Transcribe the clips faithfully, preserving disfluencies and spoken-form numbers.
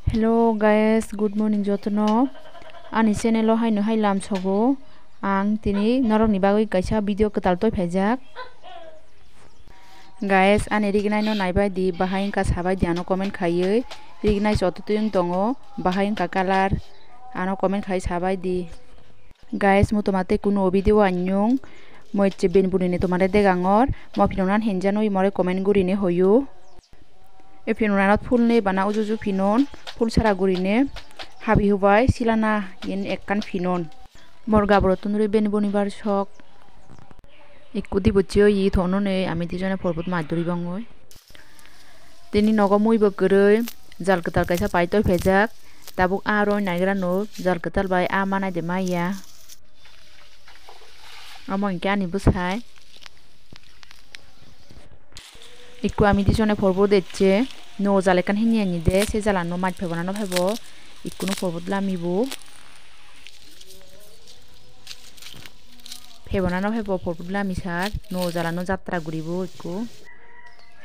Hello guys, good morning jotono. Ani channel o haino hai lamsogo. Ang tini norokni bagwi kaisa video kwtal toi phaijak. Guys, ani rignai no naibai di, bahai wngkha sabai di ano comment khaiwi. Rignai joto twi wng tongo, bahai wngkha colour, ano comment khai sabai di. Guys, mo tomate kuno video anyung, moi che ben bunine tomare degangor, mo phinonan henjanoi more comment gurine hoyo. E phinonan phulni bana uju uju phinon, phul sara gurine habi hubai silana yen ekkan phinon. Mor gabro tunrwi ben bunibar sok. Ikko dibo chiyo yi thono nei, ami dijone porbot maj duri bangoi. Tini nogo mui bo kwrwi, jal kwtal kaisa pai toi phaijak. Tabuk a roi naigra no jal kwtal bai a manai de maya. Omo hinkhe ani bwsai. Ikko ami dijone porbo decche, no jal ekkan hini ani de, se jala no maj phebona no phebo, ikkuno porbo lamibo. Phebona no phebo porbo lami sar, no jala no jatra guribo ikko.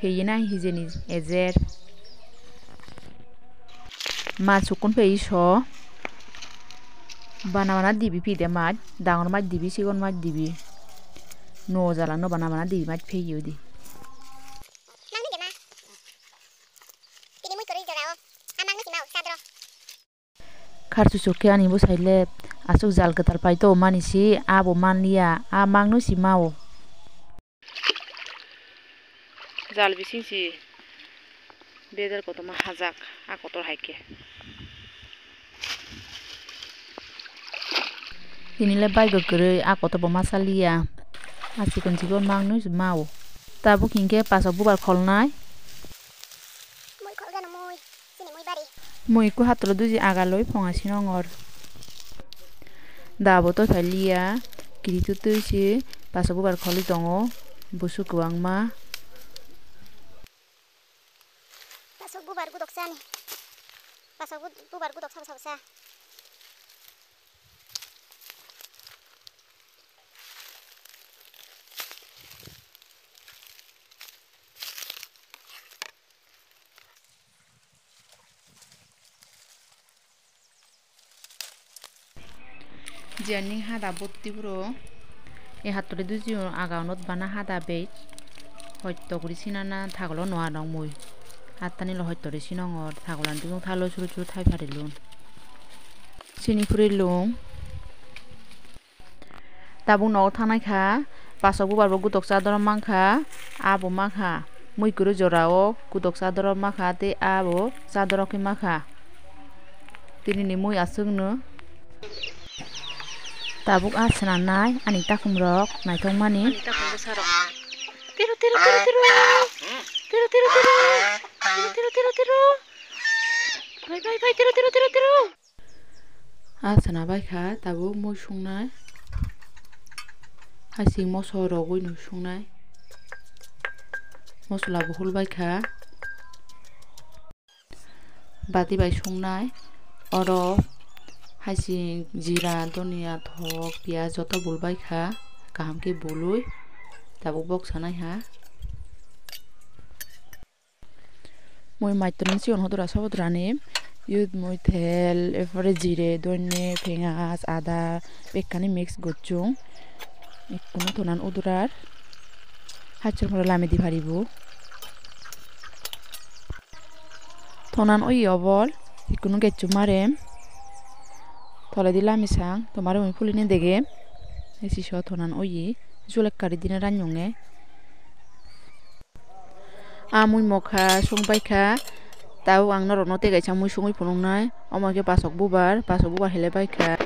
Pheyena hijeni ejer. Maj sukkun pheyi so. Bana bana dibi pide maj, dangor maj dibi, sigon maj dibi. No jala no bana bana dibi maj pheyi udi. Mangni de ma. Tini mui kwrwi jorao. A mangni si mao, sadro. Kharchuchuk khe ani bwsai le aswk jal kwtal pai to mani si, abo manliya, a mangno si mao. Jal bising si bejar kotorma hajak, a kotor hai khe. Tini le bike kwrwi, a kotor bo ma saliya, a chikon chikon mangno si mao. Tabuk hinkhe pasok bubar kholnai. Mui kholgano mui. Chini mui bari. Mui ku hatolo duji agaloi phonga sinongor. Da bo to thaliya, kiri tu tui si pasok bubar kholi tongo, busu kwbangma. Pasok bubar gudok sani. Pasok bu-, bubar gudok sabo sabo sa. Jani hada botti puro. E hattore duji aga onot bana hada bej. Hoito guri sinana thagolo no anong mui. Hattani lo hoito re sinongor, thagolan dibong thalo suru suru thai parilun. Sini puri lung. Tabuk nogo thangnai kha, pasok bubar bo gudok chadoro mankha, abo mankha, mui kwrwi jorao gudok chadoro mankha tei abo chadoro khe mankha. Tini ni mui aswkno. Tabuk a swnamnai ani takhumrok naithokmani. Ani takhum bwsarok. Tiru, tiru, tiru, tiru. Tiru, tiru, tiru. Tiru, tiru, tiru, tiru. Bai, bai, bai, tiru, tiru, tiru, tiru. A chwna bai kha tabuk mui sungnai. Hasing moso rogwi no sungnai. Mosola bo hul bai kha. Bati bai sungnai. Oro hasing, jira, donia, thok, piyaj joto bul bai kha. Kaham khe bului tabuk bok sanai ha. Mui maitrani sigon hodora sobodrani yud mui tel, erpore jire, donne, pengaj, ada bekkani mix gochchung. Ikkunu tonan udurar hachor pore lami di paribo. Tonan oye obol, ikkunu gecchung marem. Toledi lami sang, tomare mui pulini degem. Siso tonan oye, jul ekkari dine rannonge. A mui mokha song bai kha, tabuk ang norokno tei kaisa mui songwi phunuknai. Omo khe pasok bubar, pasok bubar hele bai kha.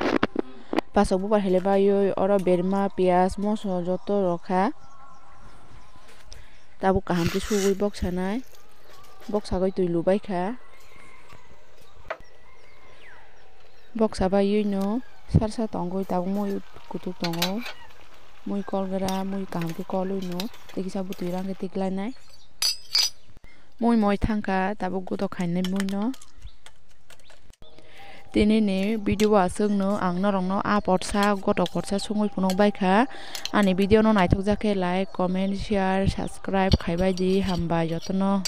Pasok bubar hele baiwi oro berma, piyaj, moso joto rw kha. Tabuk kaham khe sugwi bok sanai, bok sagwi twi lu bai kha. Boksa baiwi no sarsa tongwi tabuk mui kutuk tongo. Mui kolgra, mui kaham khe kolwi no tei kisa bwtwi rang khe tiklai nai. Mui moi thang kha tabuk gotok khainai mui no. Tini ni video o aswk no ang norok no a porsa gotok porsa songwi phunuk bai kha. Ani video no naithok jak khe like, comment, share, subscribe khai bai di. Hambai joto no.